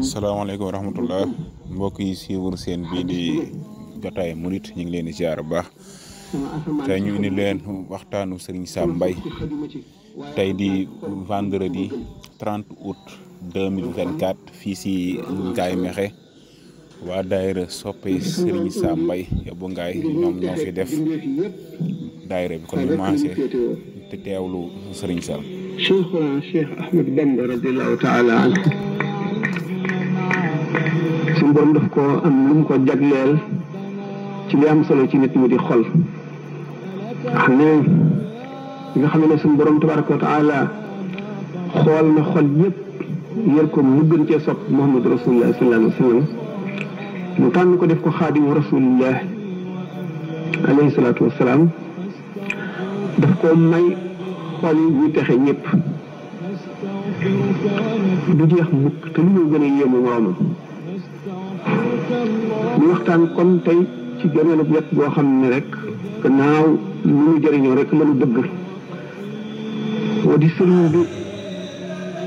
salaamaaleykum wa rahmatullah mbokk yi siiwur seen bii di jotaay murit ñu ngi leen di ziar bu baax tey ñu indi leen waxtaanu Serigne Sam Mbaye tey di vendredi 30 août 2024 fii si Ngaye Mékhé waa daayira soppe Serigne Sam Mbaye yóbbu Ngaye ñoom ñoo fi def daayira bi kon ñu commencé te teewlu Serigne Sam. Cheikh Ahmed Bamba radiallahu taala anhu suñu borom daf ko am lu mu ko jagleel ci li am solo ci nit mu di xol xam ne nga xam ne suñu borom tabaraka wa taala xool na xol yëpp yër ko mu gën cee sopp Muhammad rasulullah sallallahu alayhi wa sallam mu tànn ko def ko xaadimu rasulillah alayhi salaatu wasalaam daf ko may xol yi ñu texe ñëpp du jeex mukk te lu ñu gën a yéemu moroomam ñu waxtaan kon tey ci gëneelu wet boo xam ne rek gannaaw lu ñu jëriñoo rek lañu bëgg moo di sëriñ bi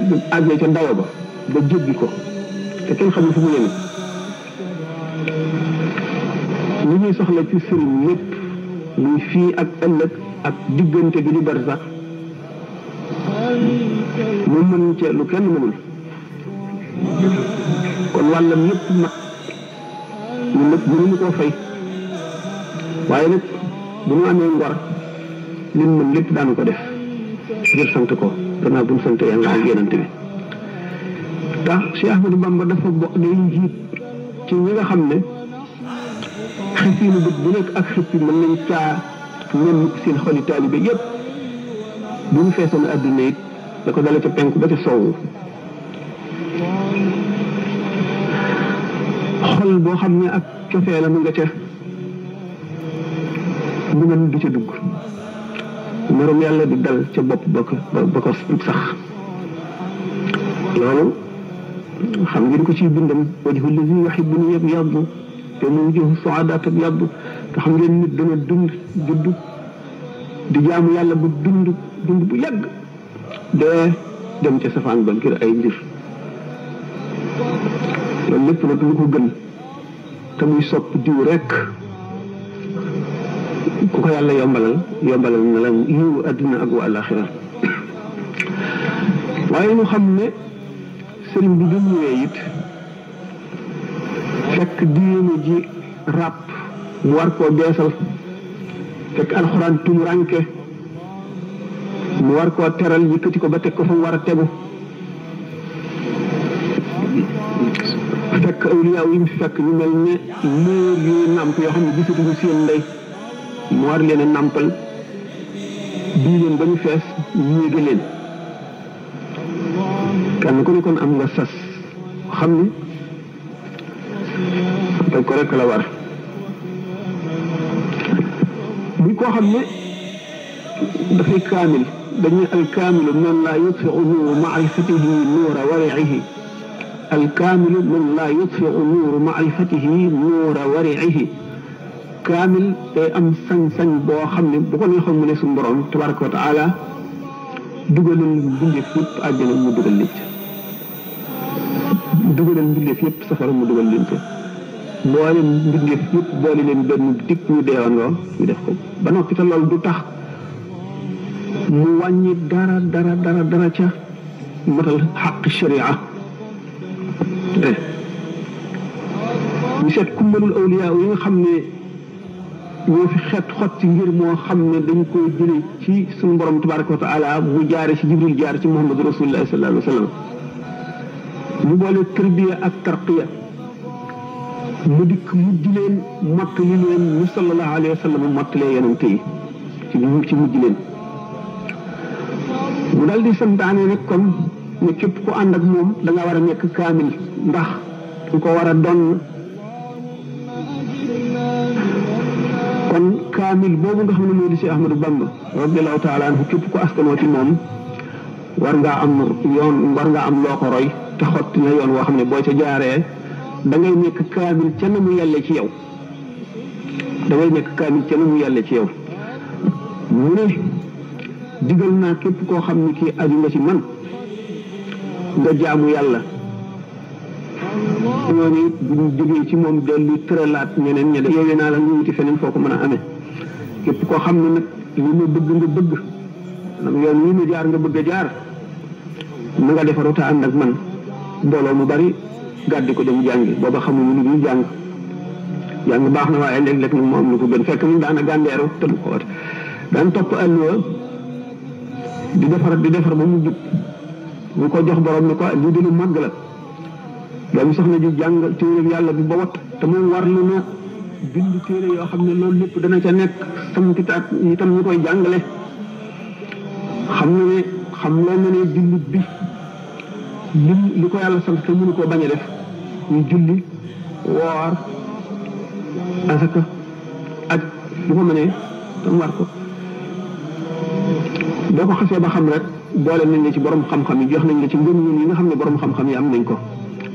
bu àggee ca ndaw ba jéggi ko te kenn xam ne fu mu yem li ñuy soxla ci sëriñ lépp muy fii ak ëllëg ak diggante bi di bar sax mu mën ci lu kenn mënul kon wàllam yëpp mat ñun nag mënuñu koo fay waaye nag bu ñu amee ngor liñ mën lépp daanu ko def ngir sant ko gannaaw bu ñu sant yàlla ak yonent bi ndax Cheikh Ahmadou Bamba dafa bokk day njiit ci ñi nga xam ne xëfiinu bët bu nekk ak xëppi mën nañ caa ñenn seen xoli taalibe yëpp bu ñu feesoon adduna it da ko dale ca penku ba ca sowwu xol boo xam ne ak cofee la mu nga ca mbugal du ca dugg merum yàlla di dal ca bopp ba ko sax loolu xam ngeen ko ci bindam wajhu lazi yuhibbuni yabyaddu te mu wujuhu su'adaa tabyaddu te xam ngeen nit dana dund di jaamu yàlla bu dund bu yàgg dee dem ca safaan ba ngir ay mbir loolu lépp nag lu ko gën te muy sopp diw rek ku ko yàlla yombalal na la yiwu àddina ak wa àllaaxira waaye ñu xam ne sëriñ bi bu ñëwee it fekk diine ji ràpp mu war koo beesal fekk alxuraan tumuranke mu war koo teral yëkkati ko ba teg ko fa mu war a tegu fekk awliyaaw yi mu fekk ñu mel ne muur yu nàmp yoo xam ne gisatuñu seen ndey mu war leen a nàmpal bii leen ba ñu fees yéege leen kenn ku ne kon am nga sas xam ni dañ ko rek la war muy koo xam ne dafay kaamil dañuy alkaamilu man laa yutfiu nuuru maarifatihi nuura wariihi alkaamilu man laa yutfiu nuuru maarifatihi nuura wariihi kaamil day am sañ-sañ boo xam ne bu ko neexoon mu ne suñu borom tabaraka wa taala dugalal mbindeef yëpp àjjana mu dugal leen ca dugalal mbindeef yëpp safara mu dugal leen ca boole mbindeef yëpp boole leen benn dikk ñu deewandoo ñu def ko ba noppi te loolu du tax mu wàññi dara ca matal xaq sharia ñu seet kummalul awliyaa yi nga xam ne ñoo fi xeet xot ci ngir moo xam ne dañ koy jële ci suñu borom tabaraka wa taala mu jaare ci jibril jaar ci muhammadu rasulullah sallallahu alayhi wa sallam ñu boole tarbiya ak tarqiya mu dikk mujj leen mottali leen ñu sallallahu alayhi wa sallam mottalee yonente yi ci mujj leen mu dal di santaane nag kon ne képp ku ànd ak moom da nga war a nekk kaamil ndax du ko war a doon kon kaamil boobu nga xam ne moo di si Ahmadou Bamba radiyallahu taala anhu képp ku askanoo ci moom war ngaa am loo ko roy te xotti na yoon woo xam ne boo ca jaaree da ngay nekk kaamil ca na mu yàlle ci yow mu ne digal naa képp koo xam ne kii aju nga ci man nga jaamu yàlla ñooñu bu ñu jógee ci moom dellu tëralaat ñeneen ña yeewee naa la nga wuti feneen foo ko mën a amee képp koo xam ne nag li ma bëgg nga bëgg maanaam yoon wi ma jaar nga bëgg a jaar na nga defaru te ànd ak man mbooloo mu bari gàddi ko dem jàngi booba xamuñu lu dul jàng baax na waaye léeg-léeg nag mu am lu ko gën fekk ñu daana gàndeeru te du ko wat daan topp àlluwa di defar ba mu jub mu ko jox borom ni ko lii de lu màgg la doomu soxna ji jàng téere yàlla bi ba wat te moom war lu na bind téere yoo xam ne loolu lépp dana ca nekk samtitaat itam ñu koy jàngale xam loo na ne jullit bi li ko yàlla sant te mënu koo bañ a def ñu julli woor asaka ak bu ko mënee tam war ko boo ko xasee ba xam rek boole nañ la ci borom xam-xam yi jox nañ la ci ngëm yi nga xam ne borom xam-xam yi am nañ ko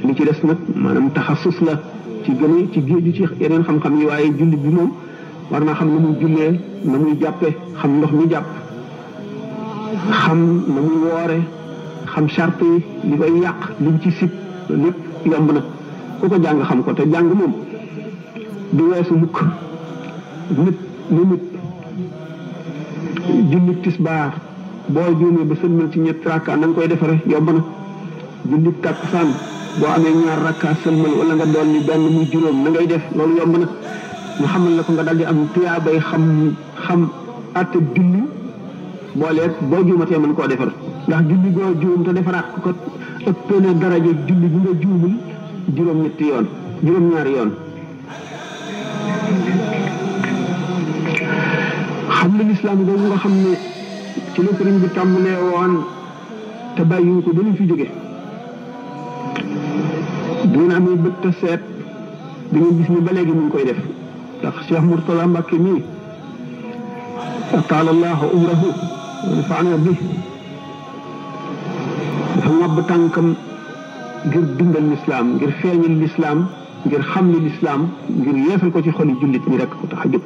li ci des nag maanaam taxasus la ci gën a ci géeju ci yeneen xam-xam yi waaye jullit bi moom war naa xam na muy jullee na muy jàppe xam ndox mi jàpp xam na muy woore xam charte yi li koy yàq liñ ci sib lépp yomb na ku ko jàng xam ko te jàng moom du weesu mukk nit jullit tisbaar boo juumee ba sëlmal ci ñett rakka na nga koy defare yomb na jullit takkusaan boo amee ñaar rakka sëlmal wala nga doon ni benn muy juróom na ngay def loolu yomb na ñu xamal la ko nga daldi am tuyaabay xam àtte julli booleeg boo juumatee mën koo defar ndax julli goo juum te defaraat ko ëppee na daraja julli bi nga juumul juróom-ñetti yoon juróom-ñaari yoon xam ne lislaam boobu nga xam ne ci la sëriñ bi tàmbalee woon te bàyyiwu ko ba ñu fi jóge bu ngeen amee bët te seet di ngeen gis ni ba léegi mu ngi koy def ndax Cheikh Mourtala Mbacke mii taala allahu umrahu wa nafaana bi dafa ngàbb tànkam ngir dundal lislaam ngir feeñal lislaam ngir xam ni lislaam ngir yeesal ko ci xoli jullit ñi rek ko tax a jóg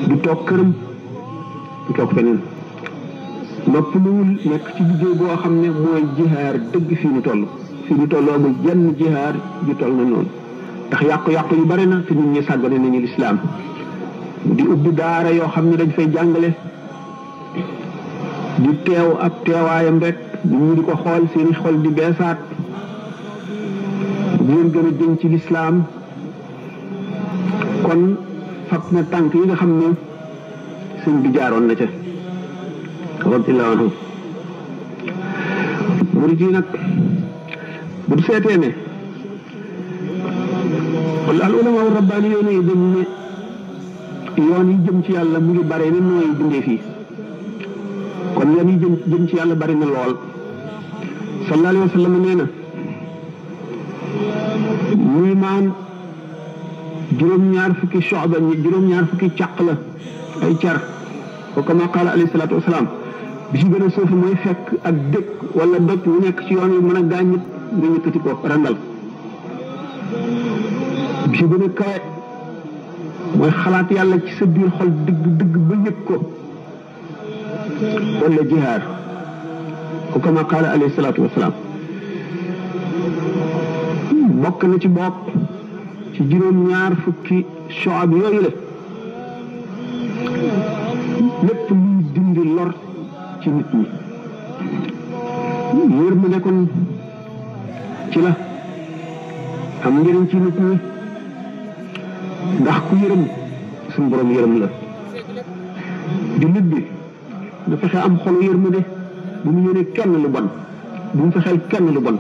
du toog këram du toog feneen nopp luwul nekk ci liggéey boo xam ne mooy jihaar dëgg fii ñu toll amul jenn jihaar ju toll na noonu ndax yàqu-yàqu yu bari na te nit ñi sàggane nañu lislaam di ubbi daara yoo xam ne dañ fay jàngale di teew ak teewaayam rek nit ñi di ko xool seeni xol di beesaat di leen gën a jëm ci lislaam kon fab na tànk yi nga xam ne sëñ bi jaaroon na ca radiyallahu anhu murid yi nag bu du seetee ne wala al ulama rabbaani yoon yi dañ ne yoon yi jëm ci yàlla mu ngi bare ne nooy bindee fii kon yoon yi jëm ci yàlla bari na lool sallallahu alayhi wa sallam nee na muy maan juróom-ñaar fukki shu'ba juróom-ñaar fukki càq la ay car ko kama qaala alayhi salaatu wasalaam bi ci gën a suufi mooy fekk ak dëkk wala doj wu nekk ci yoon wi mën a gaañ nit nga yëkkati ko randal bi ci gën a kawe mooy xalaat yàlla ci sa biir xol dëgg ba yëg ko wala jihaar ko kama qaala alayhi salaatu wasalaam bokk na ci bopp ci juróom-ñaar fukki shu'ab yooyu la lépp luy dindi lor ci nit ñi yërmande kon ci la am njëriñ ci nit ñi ndax ku yërëm suñu borom yërëm la di nit bi na fexe am xolu yërmande bu mu yéene kenn lu bon bu mu fexeel kenn lu bon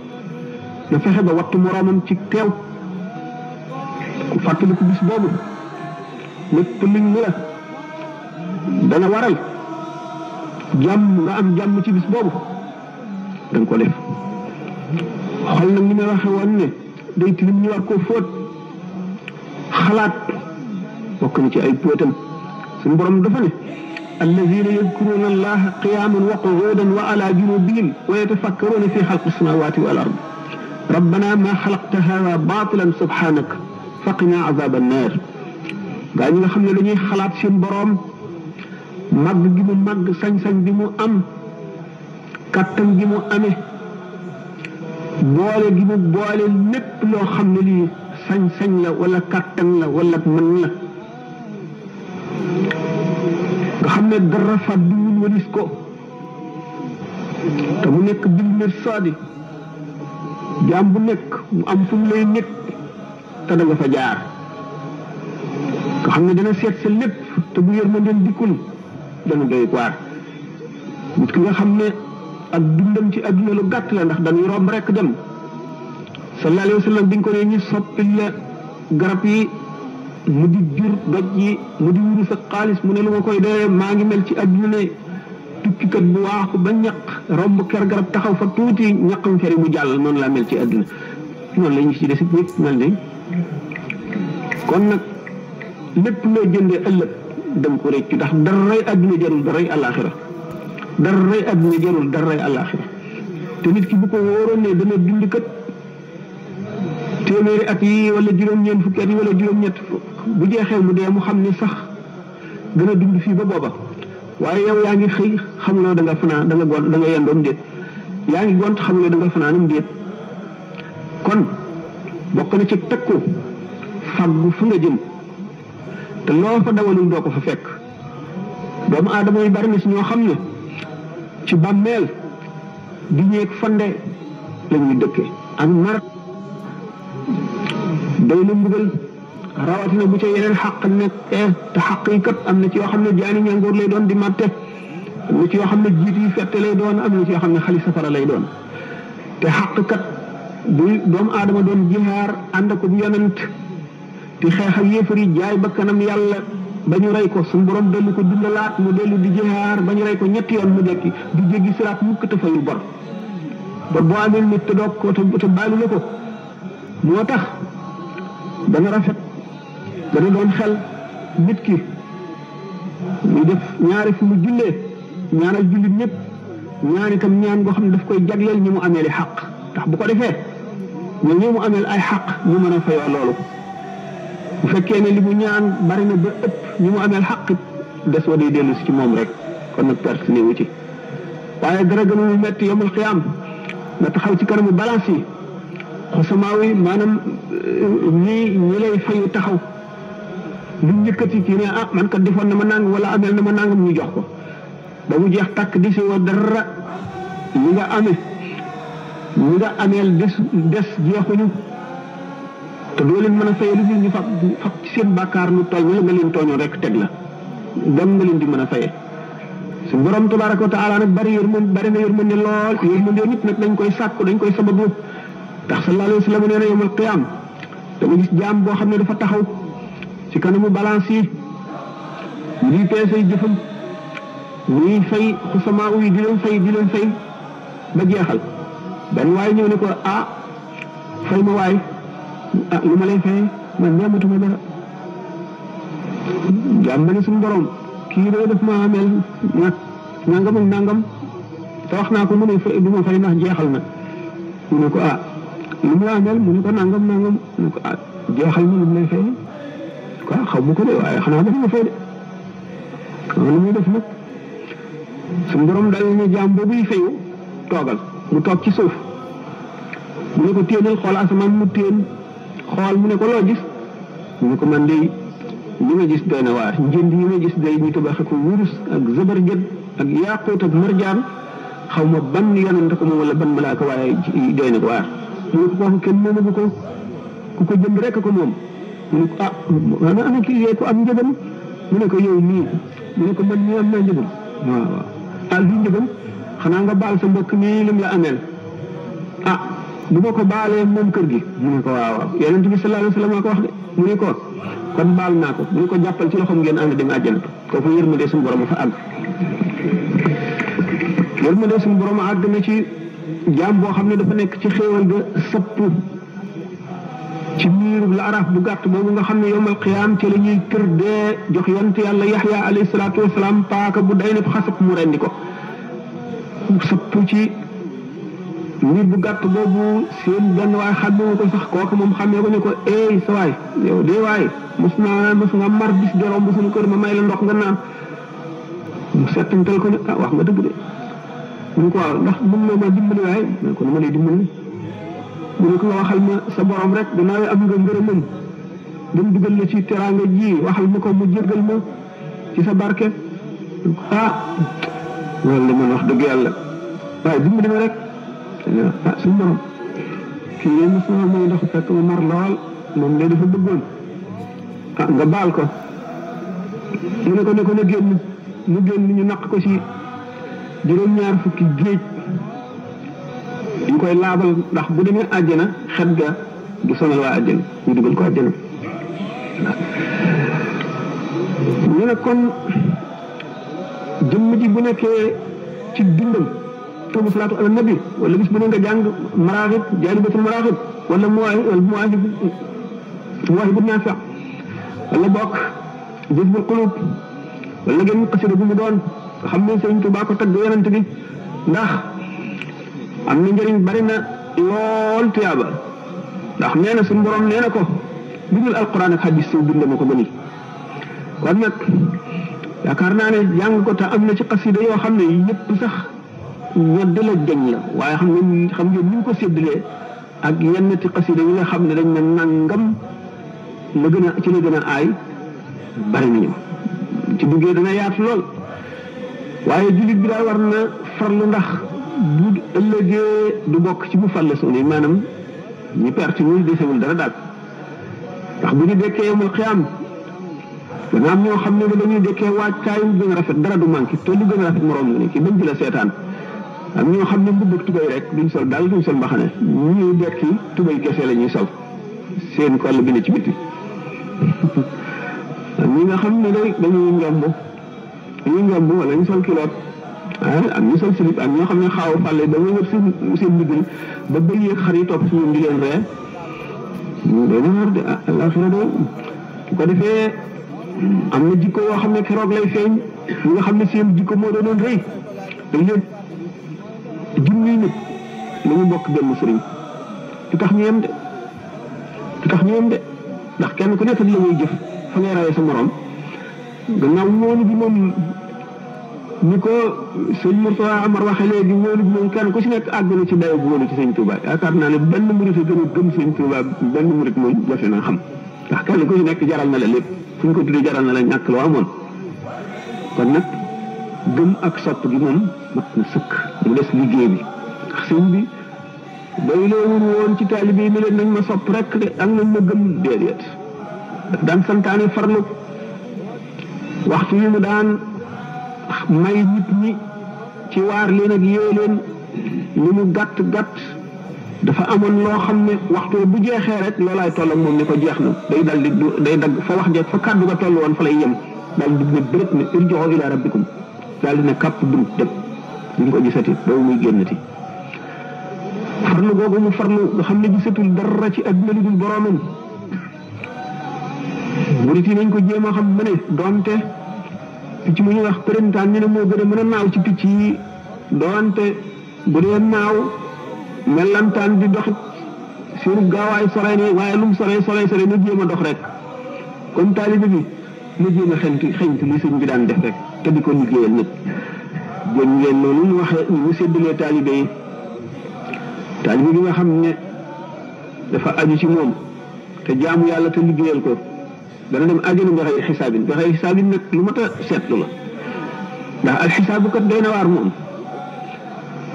na fexe ba wattu moroomam ci teew ku fàttaliku bis boobu lépp liñ ni la dana waral jàmm nga am jàmm ci bis boobu danga ko def xol nag ni ma waxe woon ne day tilim ñu war koo fóot xalaat bokk na ci ay póotam suñu borom dafa ne alladina yadkuruna allaha qiyaman wa qu'udan wa ala junubihim wa yatafakkaruna fi xalqi samawati wal ard rabbana ma xalaqta hada batilan subhanak faqina azab annar gaa ñi nga xam ne dañuy xalaat seen borom màgg gi mu màgg sañ-sañ bi mu am kattan gi mu amee boole gi mu boole lépp loo xam ne lii sañ-sañ la wala kàttan la wala mën la nga xam ne dara fàdduwul walis ko te mu nekk bil mirsaadi jaam bu nekk mu am fu mu lay nekk te da nga fa jaar nga xam ne dana seet sa lépp te bu yërmandeel dikkul dana doy waar nit ki nga xam ne ak dundam ci adduna lu gàtt la ndax dañuy romb rek dem sallallahu alayhi wa sallam biñ ko ne ñu soppil la garab yi mu di jur doj yi mu di wuru sa xaalis mu ne lu ma koy doyee maa ngi mel ci adduna ne tukkikat bu waaxu ba ñaq romb ker garab taxaw fa tuuti ñaqam feri mu jàll noonu laa mel ci adduna noonu la ñu ci des ñëpp mel ni kon nag lépp loo jëndee ëllëg danga ko réccu ndax daray adduna jarul daray àllaaxira daray adduna jarul daray àllaaxira te nit ki bu ko wóoroon ne dana dund kat téeméeri at yi wala juróom-ñeent fukki at yi wala juróom-ñett bu jeexee mu dee mu xam ne sax dana dund fii ba booba waaye yow yaa ngi xëy xamuloo da nga fanaan da nga gont da nga yendoom déet yaa ngi gont xamuloo da nga fanaanam déet kon bokk na ci takku faggu fu nga jëm te loo fa dawalul doo ko fa fekk doomu aadama yi bari na si ñoo xam ne ci bàmmeel di ñeeg fande la ñuy dëkke ak mar doy na mbugal rawatina bu ca yeneen xaq nekk te xaq yi kat am na ci yoo xam ne jaani ñangoor lay doon di matte am na ci yoo xam ne jiit yi fette lay doon am na ci yoo xam ne xali safara lay doon te xaq kat bu doomu aadama doon jihaar ànd ko bu yonent di xeex ak yéefar yi jaay ba kanam yàlla ba ñu rey ko suñu borom dellu ko dundalaat mu dellu di jihaar ba ñu rey ko ñetti yoon mu dekki du jéggi siraat mukk te fayul bor boo amee nit te doog ko te baalu la ko moo tax dana rafet dana doon xel nit ki muy def ñaari fu mu jullee ñaanal jullit ñëpp ñaan itam ñaan goo xam ne daf koy jagleel ñi mu amee li xaq ndax bu ko defee ñi mu ameel ay xaq ñu mën a fayoo loolu bu fekkee ne li mu ñaan bari na ba ëpp ñi mu ameel xaq des wa day dellu si ci moom rek kon nag perte néewu ci waaye dara gënul metti yomul xiyaam nga taxaw ci kanamu balance yi xosamaaw yi maanaam ñi lay fayu taxaw lu njëkkati kii ne ah man kat defoon na ma nangam wala ameel na ma nangam ñu jox ko ba mu jeex tàkk di si woo dara ñi nga ameel des jeexuñu te doo leen mën a faye lu ñu fab ci seen bàkkaar lu toll la nga leen tooñoon rek teg la dam nga leen di mën a faye su borom tabaraka wa taala nag bari na yërmande lool yërmande nit nag dañ koy sàkku dañ koy sabablu ndax sallallahu alayhi wa sallam nee na yawmal qiyaam dama gis jaam boo xam ne dafa taxaw ci kanamu balance yi ñuy peesay jëfam ñuy fay xusamaa yi di leen fay ba jeexal benn waaye ñëw ne ko ah fay ma waay ah lu ma lay fay man ñaamatuma dara jaam ba ne suñu borom kii doo def ma ameel nangam ak nangam te wax naa ko mu ne du ma fay ndax jeexal na mu ne ko ah lu mu la ameel mu ne ko nangam mu ne ko ah jeexal na lu mu lay fay quoi xaw ma ko de waaye xanaa dafa ma fay de xam lu muy def nag suñu borom dal ne jaam boobuy fayu toogal mu toog ci suuf mu ne ko téenal xool asamaan mu téen xool mu ne ko loo gis mu ne ko man de li ma gis doy na waar njënd yi ma gis day ñu tabaxe ko wurus ak zabarjad ak yaaquut ak marjaan xaw ma ban yonent ko moom wala ban malaaka waaye doy na ko waar mu ne ko kooku kenn moomu ko ku ko jënd rek ko moom mu ne ko ah ana kii yee ko am njëgam mu ne ko yow nii mu ne ko man mii am naa njëgam waaw ah lu njëgam xanaa nga baal sa mbokk mii lim la ameel ah bu ma ko baalee moom kër gi mu ne ko waaw yonent bi sallallahu alayhi wa sallam ko wax de mu ne ko kon baal naa ko mu ne ko jàppal ci loxoom ngeen ànd dem àjjana kooku yërmande suñu borom a fa àgg yërmande suñu borom a àgg na ci jaam boo xam ne dafa nekk ci xéewal ga sëpp ci miiru la araf bu gàtt boobu nga xam ne yowmal qiyaam ci la ñuy kër dee jox yonent yàlla yaxya alayhi salaatu wasalaam paaka bu day ne xasab mu rendi ko sëpp ci miir bu gàtt boobu seen benn waay xàmmee ko sax kooku moom xàmmee ko ne ko ey sa waay yow dee waay mos nga mar bis de romb suñu kër ma may la ndox nga naan mu settantal ko ne ah wax nga dëgg de mu ne ko waaw ndax mën nga ma dimbali waaye mu ne ko dama lay dimbali mu ne ko waxal ma sa borom rek gannaaw am nga ngërëmam ba mu dugal la ci teraanga ji waxal ma ko mu jéggal ma ci sa barke loolu la man wax dëgg yàlla waaye dimbali ma rek suñu borom kii yéen mos na may ndox fekk ma mar lool moom de dafa bëggoon nga baal ko mu ne ko na génn mu génn ñu naq ko ci juróom-ñaar fukki géej ñu koy laabal ndax bu demee àjjana xet ga du sonal waa àjjana ñu dugal ko àjjana ñu ne kon jëmm ji bu nekkee ci dundam toobu salaatu ala nabi wala bis bu ne nga jàng maraaxib jaalibatul maraaxib wala muwaahibu naafi wala bokk jazbul qulub wala ngeen xasida bu mu doon xam ne Sëriñ Tuubaa ko tagg yonent bi ndax am na njëriñ bari na lool tuyaaba ndax nee na suñu borom nee na ko bindul alquran ak hadis soo bind ma ko gënal kon nag yaakaar naa ne jàng ko te am na ci xasida yoo xam ne yëpp sax ñedd la jañ la waaye xam ngeen ni ñu ko séddalee ak yenn ci xasida yi nga xam ne dañ ne nangam la gën a ci la gën a aay bari nañu ci duggee dana yaatu lool waaye jullit bi daal war na farlu ndax bu ëllëgee du bokk ci mu fàlle suuni maanaam ñi perte ñuy desewul dara daal ndax bu ñu dekkee yomul xiyaam dana am ñoo xam ne ba dañuy dekkee waajtaayu gën a rafet dara du manqué te lu gën a rafet moroom la ne ki bañ ci la seetaan am ñoo xam ne mbubb ak tubay rek duñ sol daal duñ sol mbaxane ñuy dekki tubay kese la ñuy sol seen koll bi ne ci bitti ñi nga xam ne dañuy njomb wala ñu sol kiloot am ñu sol silip am ñoo xam ne xaaw fàlle dañuy wër seen ndiggal ba bëy yeeg xar yi topp ci ñoom di leen ree doy na war de àlaxira de bu ko defee am na jikko yoo xam ne keroog lay feeñ ñi nga xam ne seen jikko moo doonoon rëy dañ leen junniy nit la ñu bokk benn sëriñ du tax ñu yem de ndax kenn ku nekk la muy jëf fa ngay rawee sa morom gannaaw wóolu bi moom ni ko sëñ Mourtada Amar waxee léegi wóolu bi moom kenn ku si nekk àgg na ci dayo bu wóolu ci sëñ Touba yaakaar naa ne benn murit a gën a gëm sëñ Touba benn murit moom jafe naa xam ndax kenn ku si nekk jaral na la lépp fu ñu ko tuddee jaral na la ñàkk loo amoon kon nag gëm ak sopp gi moom mat na sëkk mu des liggéey bi ndax sëñ bi day loowul woon ci taalibe yi ne leen nañ ma sopp rek de ak nañ ma gëm déedéet daf daan santaane farlu waxtu yi mu daan may nit ñi ci waar leen ak yee leen li mu gàtt dafa amoon loo xam ne waxtu bu jeexee rek loolaay toll ak moom ne ko jeex na day dal di day dagg fa wax jeex fa kàddu ga toll woon fa lay yem daal di ne bërët ne irji'u ila rabbikum daal di ne kàpp dum dem ñu ko gisati boobu muy génnati farlu googu mu farlu nga xam ne gisatul dara ci adduna lu dul boroomam murit yi nañ ko jéem a xam ba ne doonte picc mu ñuy wax përintaan ñu ne moo gën a mën a naaw ci picc yi doonte bu dee naaw mellantaan di doxit suñu gaawaay sore ni waaye lu mu sore na jéem a dox rek comme taalibe bi na jéem a xeñtu li sëñ bi daan def rek te di ko liggéeyal nit jën ngeen noonu ñu waxee ñu séddalee taalibe yi taalibe bi nga xam ne dafa aju ci moom te jaamu yàlla te liggéeyal ko dana dem àjjana bi xëy xisaabin nag lu mat a seetlu la ndax al xisaabu kat doy na waar moom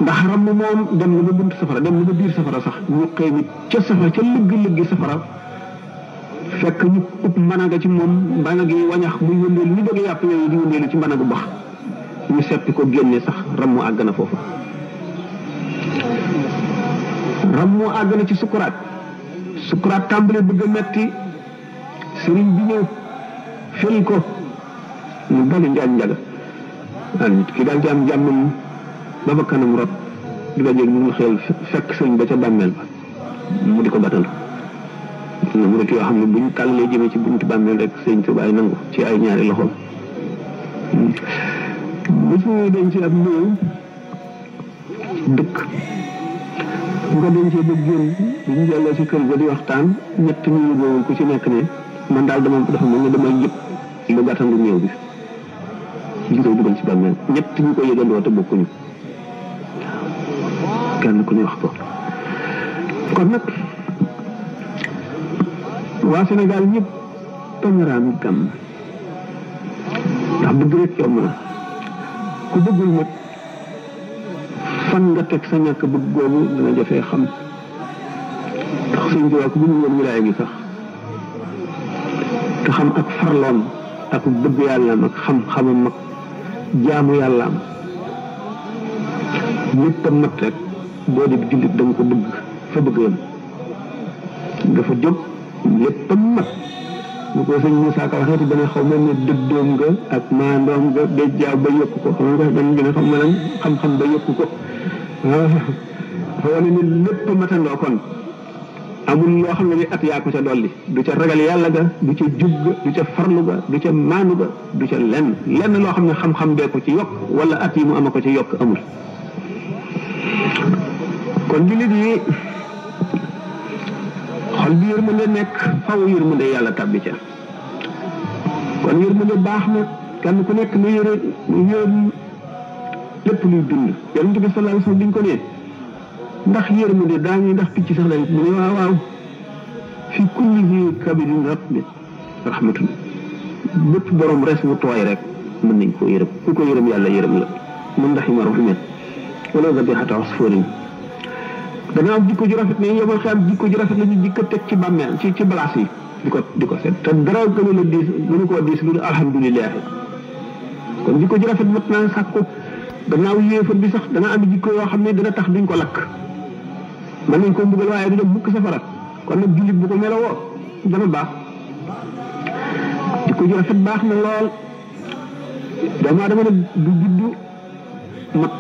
ndax ramm moom dem na ba bunt safara dem na ba biir safara sax ñu xëy ni ca safara ca lëgg safara fekk ñu upp mbanaga ci moom mbanaga yi wañax muy wëndeelu ñu bëgg yàpp yooyu di wëndeelu ci mbanagu bax ñu seppi ko génne sax rammu àgg na foofu rammu àgg na ci sukuraat tàmbali bëgg a metti sëriñ bi ñëw fël ko mu bali njaaj njaga nit ki daal ci am jàmmam ba ba kanam rot di dajeeg mu xel fekk sëriñ ba ca bàmmeel ba mu di ko batal na mu rek yoo xam ne buñ tàllalee jëmee ci buntu bàmmeel rek sëriñ Tuubaa nangu ci ay ñaari loxoom bisu dañ ci ab néew dëkk bu ko dencee ba génn bi ñu jàllee si kër ga di waxtaan ñett ñu yóbboowul ku ci nekk ne man daal dafa mel ne damay jëpp lu gàttandu néew bi ñu koy dugal ci bàmmeel ñett ñu ko yëgandoo te bokkuñu kenn ku ne wax ko kon nag waa Sénégal ñëpp panorama gàmm ndax bëgg rek yomb na ku bëggul nag fan nga teg sa ñàkk bëgg googu dina jafee xam ndax sëñ bi ku bëggul woon wilaaya gi sax te xam ak farloom ak bëgg yàllaam ak xam-xamam ak jaamu yàllaam lépp a mat rek boo dee jullit da nga ko bëgg fa bëgg yam dafa jóg lépp a mat ñu ko sëñ Moussa Ka waxeeti dana xaw mel ne dëddoom nga ak maandoom nga béjjaaw ba yëkku ko xam nga dañ gën a xam maanaam xam-xam ba yëkku ko dafa wane ne lépp a matandoo kon amul loo xam ne ni at yaa ko ca dolli du ca ragal yàlla ga du ca jub ga du ca farlu ga du ca maanu ga du ca lenn loo xam ne xam-xam bee ko ci yokk wala at yi mu ama ko ci yokk amul kon jullit yi xol bi yërmande nekk faw yërmande yàlla tàbbi ca kon yërmande baax na kenn ku nekk lu yërëm lépp luy dund yonent bi sallallahu alayhi wasallam biñ ko nee ndax yërmande daa ñuy ndax picc sax la mu ne waaw fi kulli zi kabidin ratbin rahmatun bépp borom res wu tooy rek mën nañ koo yërëm ku ko yërëm yàlla yërëm la mun ndax ma rahimat wala zabihata asfurin dana am jikko ju rafet ne yomal xam jikko ju rafet la ñu jikko teg ci bàmmeel ci balaas yi di ko seet te dara gënu la diis gënu koo diis lu alhamdulilah kon jikko ju rafet mat naa sàkku gannaaw yéefar bi sax dana am jikko yoo xam ne dina tax duñ ko lakk mën nañ ko mbugal waaye du dem mukk safara kon nag jullit bu ko melowoo dana baax jikko ju rafet baax na lool doomu aadama nag du juddu mat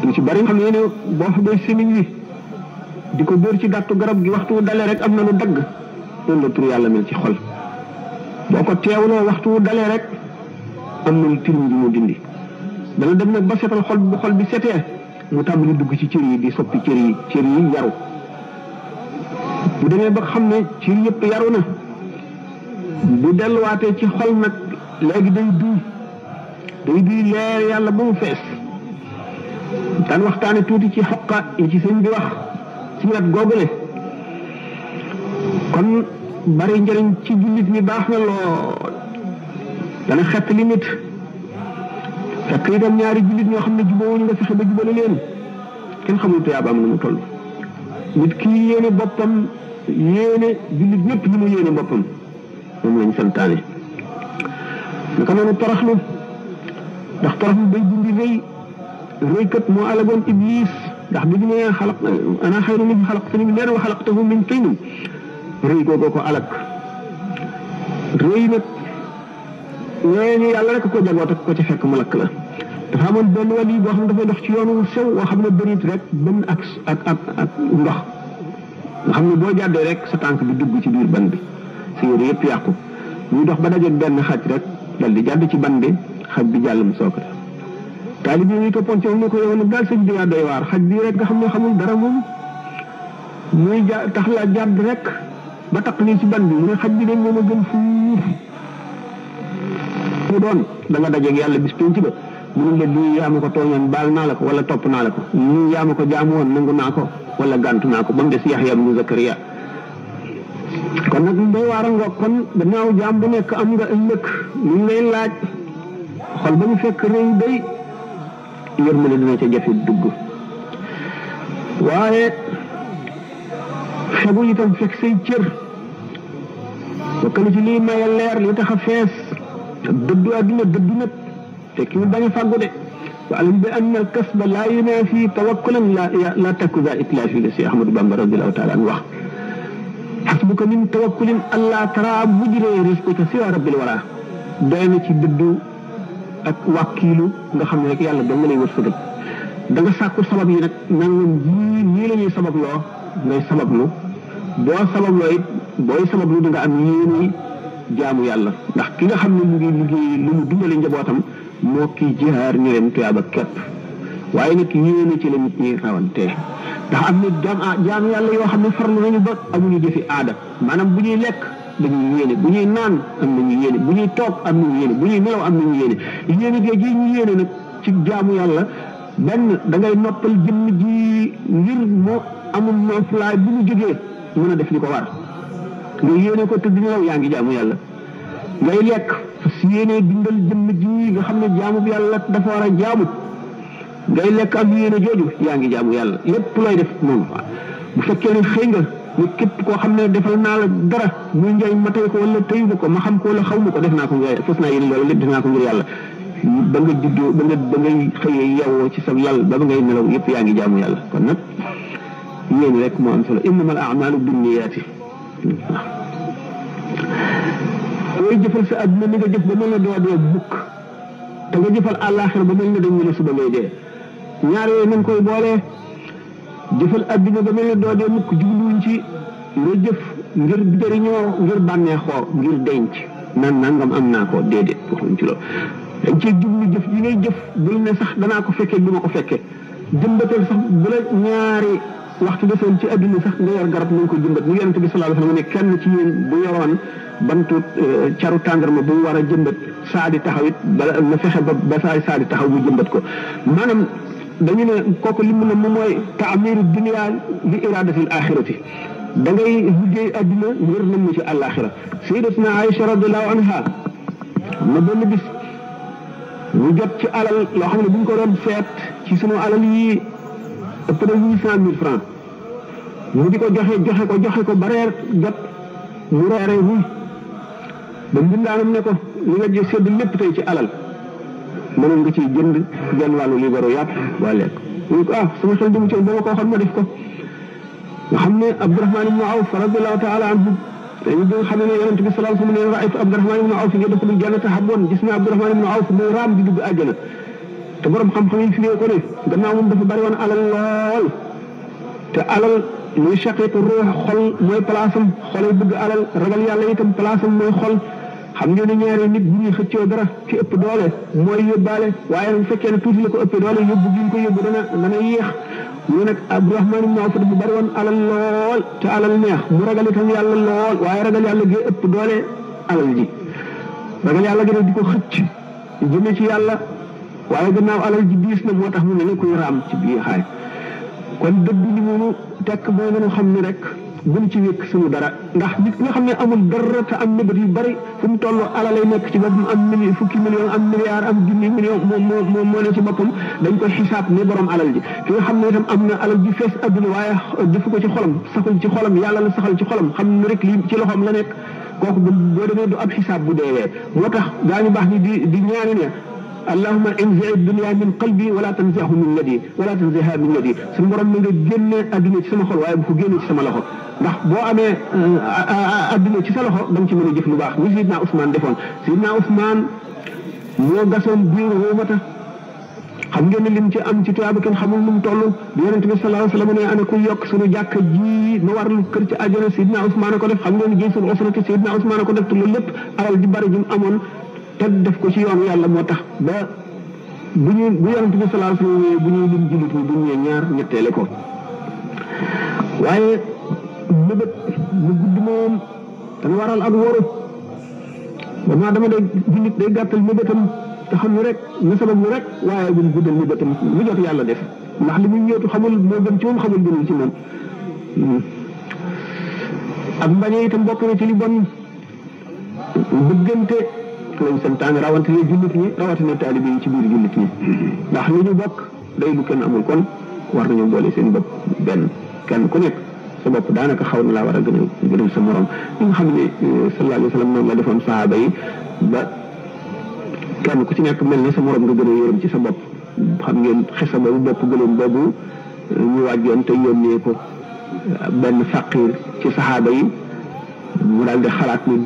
lu ci bari xam ne boo fa doy semiñ wi di ko dóor ci gàttu garab gi waxtu wu dalee rek am na lu dagg loolu la tur yàlla mel ci xol boo ko teewloo waxtu wu dalee rek am na lu tilim ji mu dindi dana dem nag ba setal xol bu xol bi setee mu tàmbali dugg ci cër yi di soppi cër yi yaru bu demee ba xam ne cër yëpp yaru na bu delluwaatee ci xol nag léegi day duy leer yàlla ba mu fees daan waxtaane tuuti ci xoqa yi ci sëñ bi wax ci wet googule kon bari njëriñ ci jullit ñi baax na lool dana xett li nit fekk itam ñaari jullit ñoo xam ne jubóowuñu nga fexe ba jubale leen kenn xamul tuyaaba am na mu toll nit kii yéene boppam yéene jullit ñëpp ñi mu yéene boppam moom lañ santaane naka noonu toroxlu ndax toroxlu day dindi rëykat moo alagoon iblis ndax bi ñu nee ana xayru min xalaqtani min naarin wa xalaqtahu min tiin rëy googu ko alag rëy nag ñooñu yàlla rek ko jagoot ak ko ci fekk mu lakk la dafa amoon benn wàll boo xam ne dafay dox ci yoonu sew woo xam ne bërit rek benn ak ndox nga xam ne boo jàddee rek sa tànk bi dugg ci biir ban bi sa yére yëpp yàqu ñuy dox ba dajeeg benn xaj rek dal di jàdd ci ban bi xaj bi jàll mu sookate taalib yi ñu toppoon ci moom ne ko yow nag daal sëñ bi yaa doy waar xaj bii rek nga xam ne xamul dara moom muy tax la jàdd rek ba taq nii ci ban bi mu ne xaj bi de moom a gën fuuf mu doon da nga dajeeg yàlla bis penc ba mënul la lii yaa ma ko tooñoon baal naa la ko wala topp naa la ko lii yaa ma ko jaamu woon nangu naa ko wala gàntu naa ko ba mu des Yaxya ibnu Zakariya kon nag doy waar a ngoog kon gannaaw jaam bu nekk am nga ëllëg lu ñu lay laaj xol ba mu fekk rëy day yërmande dina ca jafe dugg waaye fegu itam fekk say cër bokk na ci lii maye leer li tax a fees dëddu àdduna dëddu nag te ki mu bañ a fàggu de wa alam bi anna al kasba laa yunaafi tawakkulan la takku za itlaafi la si Ahmadu Bamba radiyallahu taala an wax xasbuka min tawakkulin alla tara mujre rizqika siwa rabbil wara doy na ci dëddu ak wàkkiilu nga xam ne rek yàlla doo nga lay wërsëgal da nga sàkku sabab yi nag nangam jii nii la ñuy sababloo ngay sabablu boo sababloo it booy sabablu da nga am yéene jaamu yàlla ndax ki nga xam ne mu ngi liggéey lu mu dundale njabootam moo kii jihaar ñu leen tuyaaba képp waaye nag yéene ci la nit ñi rawante ndax am na jaamu yàlla yoo xam ne farlu nañu ba amuñu jëfi aada maanaam bu ñuy lekk dañuy yéene bu ñuy naan am nañu yéene bu ñuy toog am nañu yéene bu ñuy nelaw am nañu yéene yéene gi ñu yéene nag ci jaamu yàlla benn da ngay noppal jëmm ji ngir moo amul nooflaay bu mu jógee mën a def li ko war nga yéene ko tëdd nelaw yaa ngi jaamu yàlla ngay lekk si yéene dundal jëmm ji nga xam ne jaamu bi yàlla dafa war a jaamu ngay lekk ak yéene jooju yaa ngi jaamu yàlla lépp looy def noonu bu fekkee ne xëy nga ni képp koo xam ne defal naa la dara muy njëriñ ma tey ko wala tëyu ko ma xam ko wala xaw ma ko def naa ko ngir fas naa yéene loolu lépp def naa ko ngir yàlla ba nga juddoo ba ngay xëyee yewwoo ci sa lal ba ngay nelaw yëpp yaa ngi jaamu yàlla kon nag yéen rek moo am solo innamal a'maalu binniyaati booy jëfal sa àdduna ni nga jëf ba mel ne doo dee bukk te nga jëfal àllaaxira ba mel ne dañ ñu ne suba ngay dee ñaar yooyu nañ koy boolee jëfal àdduna ba mel ne doo dee mukk jubluwuñ ci nga jëf ngir jëriñoo ngir bànneexoo ngir denc nan nangam am naa ko déedéet waxuñ ci loolu dañ cee jublu jëf yi ngay jëf bul ne sax danaa ko fekkee du ma ko fekkee jëmbatal sax bu la ñaari waxtu desoon ci adduna sax nga yor garab nañ ko jëmbat mu yonente bi sallallahu alayhi wasallam ne kenn ci yéen bu yoroon bantu caru tàndarma bu mu war a jëmbat saa di taxaw it bala na fexe ba saa di taxaw mu jëmbat ko maanaam dañu ne kooku li mu ne moom mooy taamiru dunia li iradatil axirati da ngay liggéey adduna ngir namm ci àllaaxira sayyidatuna Aïcha radiyallahu anha na benn bis ñu jot ci alal loo xam ne bu ñu ko doon seet ci sunu alal yi ëpp na 800 000 francs mu di ko joxe ko ba reer jot mu reeree wuy ba mbindaanam ne ko li nga jël sedd lépp tey ci alal mënoon nga ciy jënd genn wàllu libaru yàpp waa lekk mu ko sama xel demu ci ba ma ko waxoon ma def ko nga xam ne Abdurahman ibnu Awf radiyallahu taala anhu dañu bi nga xam ne yonent bi sallallahu alayhi wa sallam ne raaytu Abdurahman ibnu Awf yadxulu jannata habwan gis naa Abdurahman ibnu Awf muy raam di dugg àjjana te borom xam-xam yi fi ko ne gannaaw moom dafa bari woon alal lool te alal muy shaqiiqu ruux xol mooy place am xolay bëgg alal ragal yàlla itam place am mooy xol xam ngeen ne ñaari nit bu ñuy xëccoo dara ci ëpp doole mooy yóbbaale waaye bu fekkee ne tuuti la ko ëppee doole yóbbu gi ñu ko yóbbu dana yéex mu ne nag Abdurahman ibn Awf dafa bari woon alal lool te alal neex mu ragal itam yàlla lool waaye ragal yàlla gi ëpp doole alal ji ragal yàlla gi nag di ko xëcc jëme ci yàlla waaye gannaaw alal ji diis na moo tax mu ne kuy raam ci biir xaay kon dëgg li mu tekk boo gën a xam ne rek buñ ci wékk suñu dara ndax nit nga xam ne amul dara te am mébét yu bari fu mu toll alalay nekk ci boppam am fukki million am milliard am junni million moom moo ne ci boppam dañ koy xisaab ne borom alal ji ki nga xam ne itam am na alal ji fees adduna waaye defu ko ci xolam saxul ci xolam yàlla la saxal ci xolam xam ne rek lii ci loxoom la nekk kooku boo demee du ab xisaab bu deewee moo tax daañu baax ni di ñaani ne allahumma inzi dunya min qalbi wala tanzihu min yadi wala tanziha min yadi suñu borom mi nga génne adduna ci sama xol waaye bu ko génne ci sama loxo ndax boo amee adduna ci sa loxo da nga ci mën a jëf lu baax ni Sidna Ousmane defoon Sidna Ousmane moo gasoon biir Ruumata xam ngeen ne lim ci am ci tuyaaba kenn xamul nu mu toll bi Yonent bi sallallahu alayhi wa sallam ne ana ku yokk suñu jàkka ji ma war lu kër ci àjjana Sidna Ousmane ko def xam ngeen ne jaysul usrati Sidna Ousmane ko def te loolu lépp alal ji bari ji mu amoon te def ko ci yoonu yàlla moo tax ba bu Yonent bi sallallahu alayhi wa sallam bu ñuy lim jullit ñi bu ñëwee ñaar ñetteele ko waaye mébét mu gudd moom dana waral ak waru ba dama day jullit day gàttal mébétam te xam ne rek na sabab lu rek waaye buñ guddal mébétam lu jot yàlla def ndax li muy ñëwtu xamul moo gën ci moom xamul gënul ci moom ak mbañee itam bokk na ci li bon bëggante lañ santaane rawatina jullit ñi rawatina taalibe yi ci biir jullit ñi ndax li ñu bokk day lu kenn amul kon war nañu boole seen bopp benn kenn ku nekk sa bopp daanaka xaw na laa war a gënal sa morom li nga xam ne sallallahu alayhi wa sallam noonu la defoon sahaaba yi ba kenn ku ci nekk mel ne sa morom nga gën a yërëm ci sa bopp xam ngeen xisa boobu bopp gëloon boobu ñu wàjjoon te yónnee ko benn faqir ci sahaaba yi mu daal di xalaat ni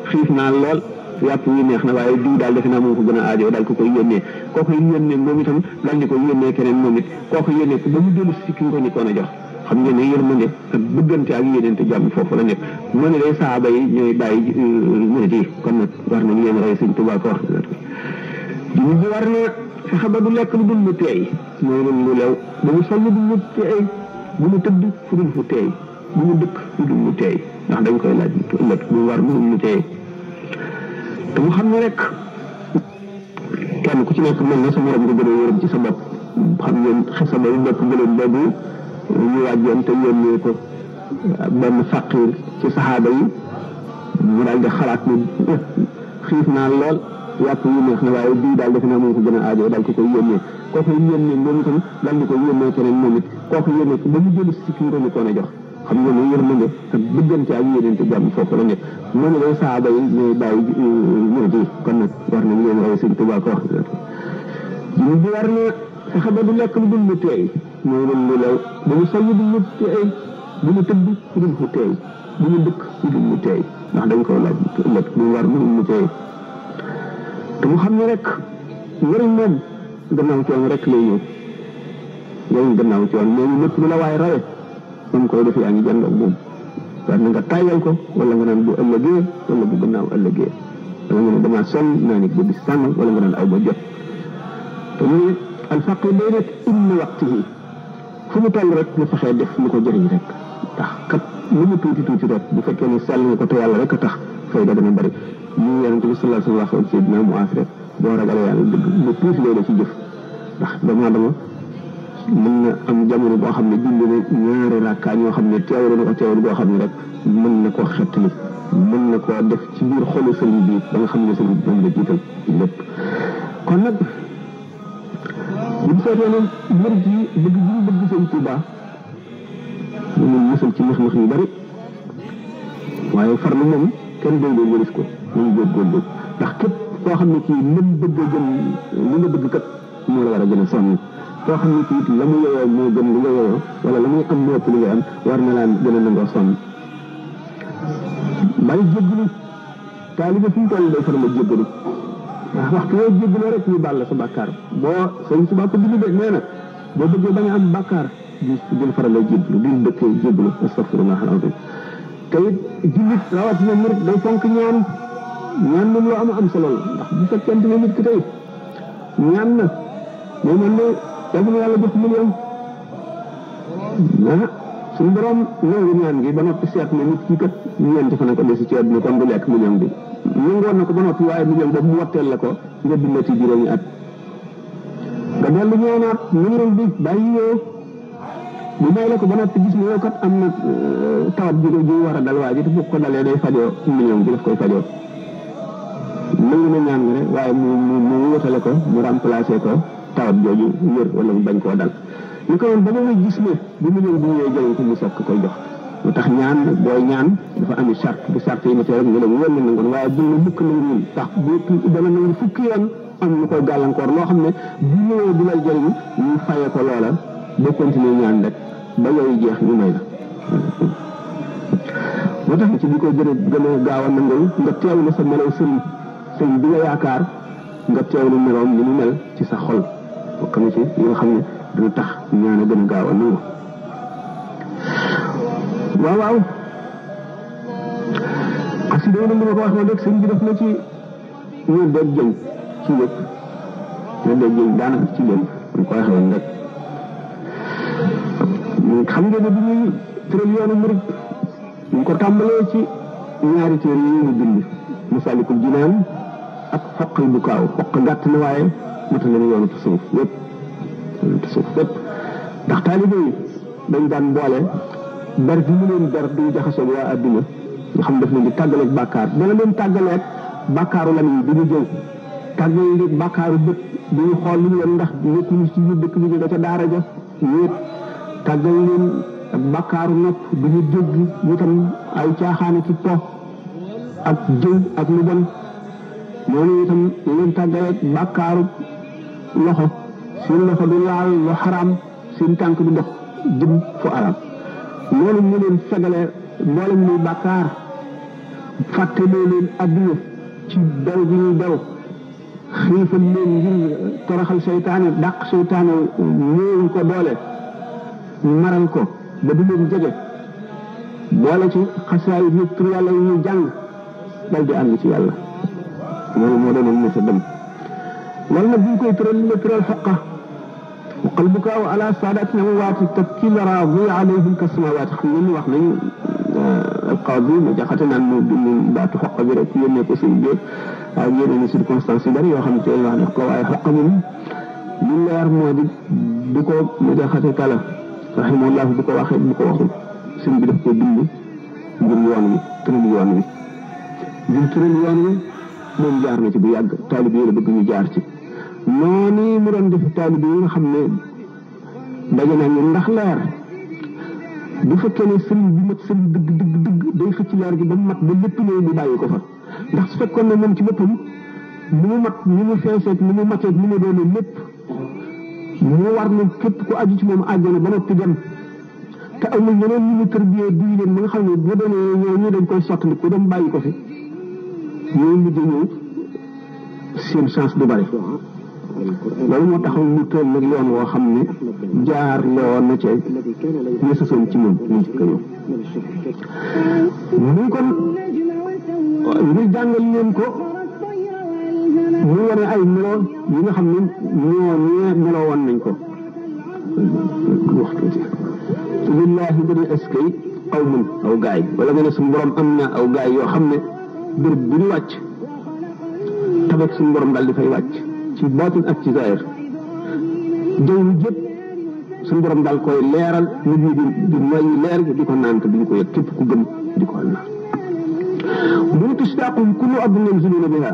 xiif naa lool yàpp wi neex na waaye diw daal defe naa moo ko gën a aajo daal ko koy yónnee kooku yónnee moom itam daal di ko yónnee keneen moom it kooku yónnee ko ba mu dellu si ki nga ko ñëkkoon a jox xam ngeen ne yërmande ak bëggante ak yéeneente jàmm foofu la nekk mu ne day saaba yi ñooy bàyyi murit yi kon nag war nañ leen roy Sëñ Tuubaa ko wax ñu bi war na fexe ba du lekk lu dul mu teey mooy lu lew ba mu sol lu dul mu teey bu mu tëdd fu dul fu teey bu mu dëkk fu dul mu teey ndax dañ koy laaj ëllëg bu war lu dul mu teey te mu xam ne rek kenn ku ci nekk mel na sa morom nga gën a yërëm ci sa bopp xam ngeen xisa ba bopp gëloon boobu ñu wàjjoon te yónnee ko benn faqir ci saxaaba yi mu daal di xalaat ne xiif naa lool yàpp yu neex na waaye bii daal defe naa moom ko gën a aajo daal ko koy yónnee kooku yónnee moom itam daal di ko yónnee keneen moom it kooku yónnee ko ba mu jëli si kii ko ne jox xam nga ne yërmande ak bëggante ak yéenante jàmm foofu la nekk noonu lay saaba yi ñooy bàyyi ñoo ji kon nag war nañ leen roy Sëñ Tuubaa ko wax jullit bi war na fexe ba du lekk lu dul lu teey mooy lu lew bu ñu sol lu dul lu teey bu ñu tëdd lu dul lu teey bu ñu dëkk lu dul lu teey ndax dañ ko laaj ëllëg lu war lu dul lu teey te mu xam ne rek njëriñ moom gannaaw coon rek lay ñëw njëriñ gannaaw coon mais ñu lépp lu la waaye rawe moom koy def yaa ngi jàndoog moom war na nga tàyyal ko wala nga naan bu ëllëgee wala bu gannaaw ëllëgee wala nga ne damaa sonn naa ni ba bis sànn wala nga naan aw ba jot te muy alfaqir day nekk inna waqtihi fu mu toll rek na fexee def lu ko jëriñ rek ndax kat lu mu tuuti tuuti rek bu fekkee ne sell nga ko te yàlla rek a tax fay da dana bëri ñu yonent bi sallallahu alayhi wa sallam waxoon Seydina Muaaz rek boo ragalee yàlla dëgg lu tuuti lay la ci jëf ndax doomu aadama mën na am jamono boo xam ne julli na ñaari rakkaa ñoo xam ne teewlu na ko teewlu boo xam ne rek mën na koo xettali mën na koo def ci biir xolu sëriñ bi ba nga xam ne sëriñ bi moom la jiital lépp kon nag bu ñu seetee ne murid yi bëgg bi ñu bëgg Sëñ Tuubaa ñu mun musal ci nax-nax yu bari waaye farlu moom kenn doy leen wëris ko ñu góorgóorlu ndax képp koo xam ne kii lim bëgg a gën li nga bëgg kat moo la war a gën a sonn koo xam ne kii it la mu yeyoo moo gën li nga yeyoo wala la muy am moo ëpp li nga am war na laan gën a nangoo sonn bari jéggalu taalibe fi mu toll day faral a jéggalu ndax waxtu yoo jéggaloo rek ñu baal la sa bàkkaar boo Sëñ Tuubaa ko bind de nee na boo bëggee bañ a am bàkkaar di faral a jéggalu di dëkkee jéggalu astaghfirullah al-azim te it jullit rawatina murit day fonk ñaan moom loo am solo la ndax bu fekkente ne nit ki tey ñaan na moo mel ne yàlla na yàlla jox million suñu borom nangu ñaan gi ba noppi seet ne nit ki kat ñeenti fan ko desi ci àdduna kon du lekk million bi nangoon na ko ba noppi waaye million boobu mu watteel la ko nga dund ci juróomi at nga dellu ñaanaat million bi bàyyi yoo bu may la ko ba noppi gis ne yow kat am na tawat ji war a dal waa ji te bu ko dalee day fajoo million bi daf koy fajoo nangu na ñaan nga ne waaye mu wutale ko mu remplacé ko tawat jooju wér wala mu bañ koo dal ñu ko woon ba nga gis ne bu million bi ñëwee jëriñ ko mu sokk koy jox lu tax ñaan booy ñaan dafa ami charte bu charte yi ma tee rek nga dem wér na nangoon waaye bu na mukk nanguwul tax bu dana nangu fukki yoon am lu koy gàllankoor loo xam ne bu ñëwee du lay jëriñ ñu faye ko loola ba continuer ñaan rek ba yooyu jeex ñu may la moo tax ci bi ko gën a gaaw a nangul nga teewlu sa melaw sëriñ bi nga yaakaar nga teewlu meloom ni mu mel ci sa xol bokk na ci yi nga xam ne dana tax ñaan a gën a gaaw a nangu waaw xasida yi nag li ma ko wax noonu rek sëriñ bi def na ci ñu dégg jëñ ci lépp ñu dégg jëñ daanaka ci lépp ñu ko waxee woon rek xam ngeen ne bi ñuy tëral yoonu murid ñu ko tàmbalee ci ñaari téere yi ñu bind Masaalikul Jinaan ak Xoqal Bukaaw xoq gàtt na waaye mata na yoonu tasawuf yëpp ndax taalibe yi dañ daan boole ber bi mu leen ber duy jaxasoo waa adduna nga xam daf leen di tàggaleeg bàkkaar dana leen tàggaleeg bàkkaaru lamiñ bi ñu jëw tàggaleeg bàkkaaru bët bi ñu xool lu ñu leen ndax nekkuñu ci biir dëkk bi ñu ca daara ja ñéet tàggal leen ak bàkkaaru nopp bi ñu dégg itam ay caaxaane ci po ak jëw ak lu bon noonu itam ñu leen tàggaleeg bàkkaaru loxo seen loxo du laal lu xaraam seen tànk du dox jëm fu araam loolu mu leen fegalee mboolem luy bàkkaar fàttaloo leen adduna ci daw gi ñuy daw xiifal leen ngir toroxal seytaane dàq seytaane néew ko doole maral ko ba du leen jege boole ci xasaayit yi tur yàlla yi ñuy jàng dal di àgg ci yàlla loolu moo doonoon mos a dem loolu nag bu ñu koy tëral la tëral xoqal bukaaw ala saadatina waati tabki lara bi alayhim ka samawaati xam ngeen wax nañ alqaadi ma jaxate naan mu bind baatu xoq bi rek yónnee ko sëñ bi ak yeneen circonstances yu bari yoo xam te wax def ko waaye xoq moom lu leer moo di ko ma jaxate kala rahimahullah bu ko waxee bu ko waxul sëñ bi daf ko bind ngir yoon wi tëral yoon wi ngir tëral yoon wi moom jaar na ci bu yàgg taalibe yi la bëgg ñu jaar ci noonu mu doon def taalibe yi nga xam ne daje nañu ndax leer bu fekkee ne sëriñ bi mat sëriñ dëgg day xëcc leer gi ba mu mat ba lépp ñëw mu bàyyi ko fa ndax su fekkoon ne moom ci boppam ni mu mat ni mu feeseeg ni mu mateeg ni mu doone lépp mu war ne képp ku aju ci moom àjjana ba noppi dem te amul ñeneen ñu ñu tërbiyee duy leen ba nga xam ne bu doonee ñoo ñu dañ koy sottandi ku dem bàyyi ko fi ñooy mujj ñëw seen chance du bari loolu moo taxaw mu toll nag yoon woo xam ne jaar loo na ca ñu sësoon ci moom ñu njëkk a ñëw muy kon ngir jàngal leen ko mu wane ay melo yi nga xam ne ñoo ñee melo woon nañ ko waxtu lillahi bani askay aw mun aw gaay wala nga ne suñu borom am na aw gaay yoo xam ne bërëb bu ñu wàcc tabek suñu borom daal di fay wàcc ci baatin ak ci zaahir jëw jëpp suñu borom daal koy leeral nit ñi di noyyi leer gi di ko naan te duñ ko yëg képp ku gëm di ko naan mu tustaqum kullu ardin yanziluna biha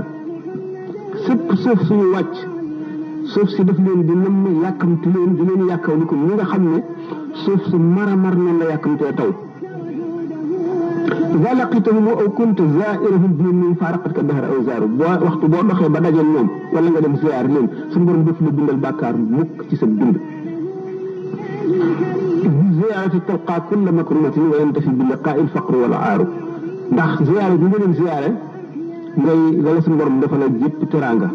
sépp suuf suñu wàcc suuf si daf leen di namm yàkkamti leen di leen yàkkaw ni ko ñi nga xam ne suuf su mara mar noonu la yàkkamtee taw ida laqitahum aw kunta zairahum bi min faraqatka dahra aw zaaru boo waxtu boo doxee ba dajeel ñoom wala nga dem ziar leen suñu borom def la bindal bàkkaar mukk ci sa dund bi ziarati talqa kulla makrumatin wa yantafi bi liqaai alfaqru wal aaru ndax ziare bi nga leen ziare ngay dala suñu borom dafa la jépp teraanga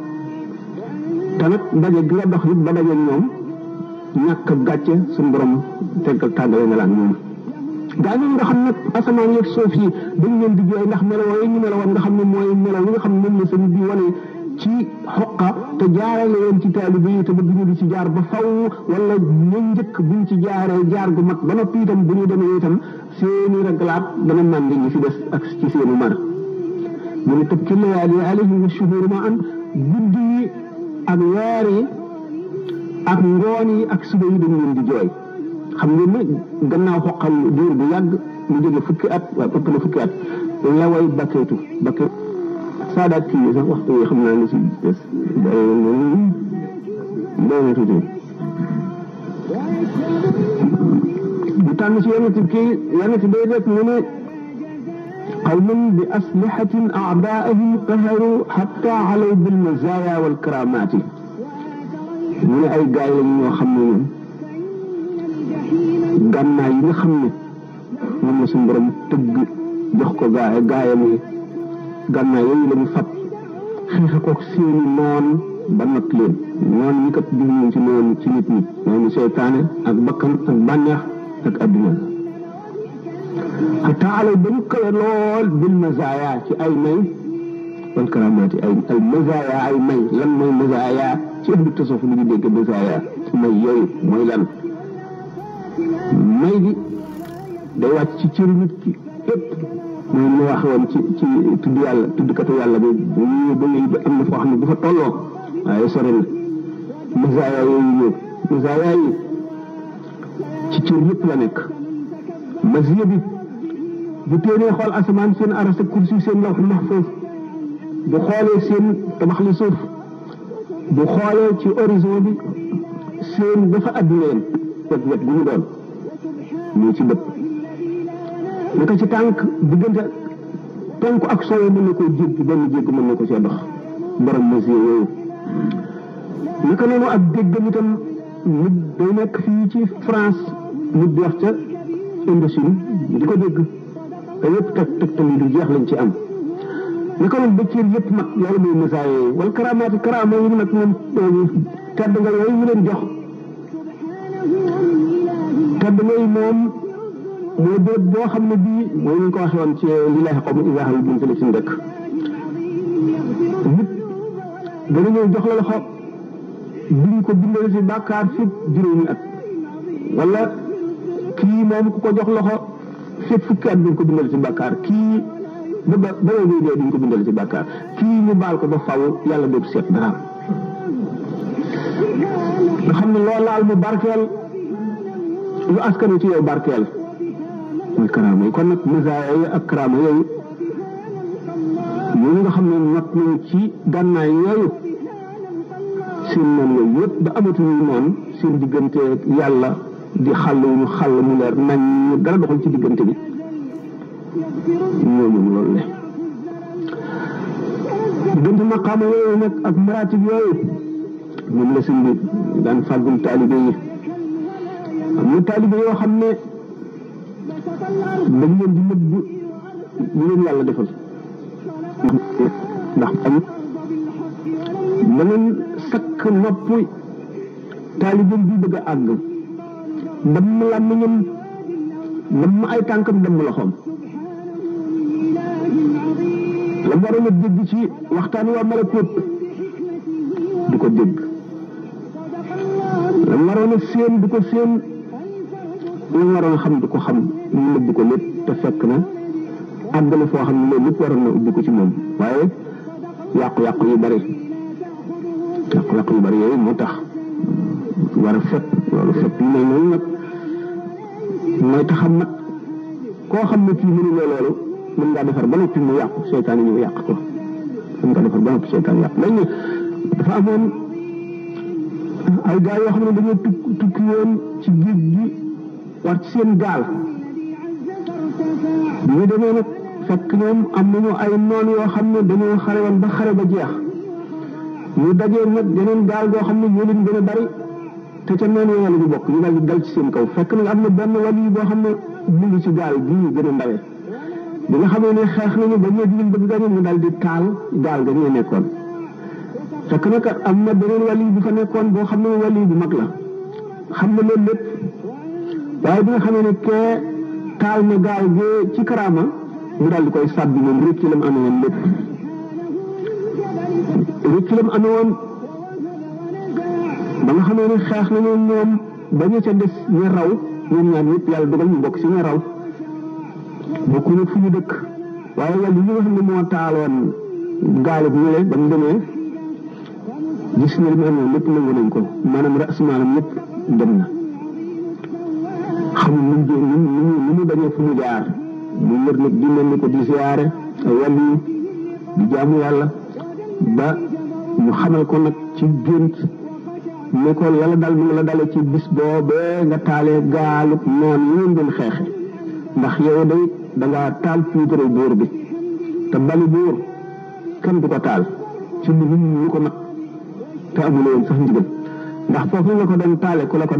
te nag daje gi nga dox it ba dajeel ñoom ñàkk gàcce suñu borom teggal tàggale na laan ñoom gaa ñi nga xam nag asamaan yeeg suuf yi dañ leen di jooy ndax melo yooyu ñu meloon nga xam ne mooy melo yi nga xam ne moom la sëñ bi wane ci xoqa te jaarale leen ci taalibe yi te bëgg ñu di ci jaar ba faw wala ñu njëkk buñ ci jaaree jaar gu mag ba noppi itam bu ñu demee itam seeni raglaat dana màndi ñi fi des ak ci seenu mar mu ne tëb ci layaali alayhim wa shuhur ma an guddi yi ak weer yi ak ngoon yi ak suba yi dañu leen di jooy xam ngeen ne gannaaw xoqal diir bu yàgg mu jóge fukki at waaye ëpp na fukki at la way bakkeetu saadaat kii yi sax waxtu yi xam naa ne si des doona tuuti bu tànn si yenn day rek mu ne qawmun bi aslihatin a'daa'ahum qaharu hatta alaw bil mazaaya wal karaamaati mu ne ay gaay lañ ñoo xam ne ñoom gànnaay yi nga xam ne moom la suñu borom tëgg jox ko gaayam yi gànnaay yooyu la ñu fab xeexe ko seeni noon ba not leen noon ñi kat jubluñ ci noonu ci nit ñi noonu seytaane ak bakkan ak bànneex ak adduna xataa alay ba ñu kawe lool bil mazaaya ci ay may wal karamaati ay mazaaya ay may lan mooy mazaaya ci ëmb tasawuf lu ñu dégg mazaaya may yooyu mooy lan may gi day wàcc ci cëri nit ki yëpp mooy mu wax woon ci tudd yàlla tuddkatu yàlla bi bu ñu ba am na foo xam ne bu fa tolloo waaye sore na mazaaya yooyu ñëw mazaaya yi ci cër yëpp la nekk masiya bi bu téenee xool asamaan seen aras ak kursi seen lawh mahfuz bu xoolee seen tabax li suuf bu xoolee ci horizon bi seen dafa adduna yéen wet bu ñu doon ñu ci bët naka ci tànk diggante tànk ak soow mën na koo jéggi benn jéggi mën na ko cee dox borom masiya yooyu naka noonu ak déggam itam nit day nekk fii ci France nit di wax ca Indochine di ko dégg te yëpp tegtal yi du jeex lañ ci am naka noonu ba cër yëpp mag loolu mooy masaaya yooyu wala karaamaati karaama yi nag moom tedd nga yooyu ñu leen jox tedd ngay moom mooy béréb boo xam ne bii mooy ñu ko waxee woon ci lillaahi qawmun izaa hawa buñ fële suñu dëkk nit dana ñëw jox la loxo duñ ko bindal si bàkkaar fépp juróomi at wala kii moom ku ko jox loxo fépp fukki at duñ ko bindal si bàkkaar kii ba ngay dee duñ ko bindal si bàkkaar kii ñu baal ko ba faw yàlla dootu seet dara nga xam ne loo laal mu barkeel lu askanu ci yow barkeel mooy karaama yi kon nag misaaya yi ak karaama yooyu ñooñu nga xam ne not nañ ci gànnaay yooyu seen noon yooyu yëpp ba amatuñu noon seen diggante yàlla di xàll wu ñu xàll mu leer nañ ñu dara doxal ci diggante bi ñooñu loolu le diggante maqaama yooyu nag ak maratib yooyu moom la sëñ bi daan fàggul taalibe yi am na taalibe yoo xam ne dañ leen di nëbb ñu leen yàlla defal ndax am da ngeen sakk nopp taalibe bi bëgg a àgg damm làmmiñam damm ay tànkam damm loxoom la waroon a dégg ci waxtaan waa malakut du ko dégg la waroon a séen du ko séen la waroon a xam du ko xam ñu nëbb ko lépp te fekk na àgg na foo xam ne loolu lépp waroon na ubbi ko ci moom waaye yàqu-yàqu yu bari yooyu moo tax war a fet loolu fet yu mel noonu nag mooy taxam nag koo xam ne kii mënu loolu mën ngaa defar ba noppi mu yàqu seytaan ñu yàq ko mën ngaa defar ba noppi seytaan yàq lañ ne dafa amoon ay gaay yoo xam ne dañoo tukki woon ci géej gi war ci seen gaal bi ñu demee nag fekk ñoom am nañu ay noon yoo xam ne dañoo xare woon ba xare ba jeex ñu dajee nag yeneen gaal goo xam ne ñoo leen gën a bari te ca noonu yooyu la ñu bokk ñu daal di dal ci seen kaw fekk nag am na benn wàll yi boo xam ne mu ngi ci gaal gii gën a ndawee bi nga xamee ne xeex nañu ba ñëw di leen bëgg gañe mu daal di taal gaal ga ñee nekkoon fekk nag am na beneen wàll yi bu fa nekkoon boo xam ne wàll yi bu mag la xam na loolu lépp waaye bi nga xamee ne kee taal na gaal gi ci karaama mu daal di koy sàbbi moom rëcc la mu amee woon lépp rëcc la mu amee woon ba nga xamee ne xeex nañu ñoom ba ñu ca des ñu raw ñoom ñaar ñëpp yàlla dogal ñu bokk si ñu raw bokkuñu fu ñu dëkk waaye wàllu yi nga xam ne moo taaloon gaalu bi ñëwee ba mu demee gis na li mu amoon lépp nangu nañ ko maanaam ras maanaam lépp dem na xamul nu mu bañee fu mu jaar mu wër nag di mel ni ko di siyaare wàllu yi di jaamu yàlla ba ñu xamal ko nag ci gént ne ko yàlla dal mu la dale ci bis boobee nga taalee gaalub noon yi ngeen doon xeexe ndax yow day dangaa taal puudare buur bi te bali buur kenn du ko taal ci lu ko nag te amuloo woon sax ndigal ndax foofu nga ko doon taale ku la ko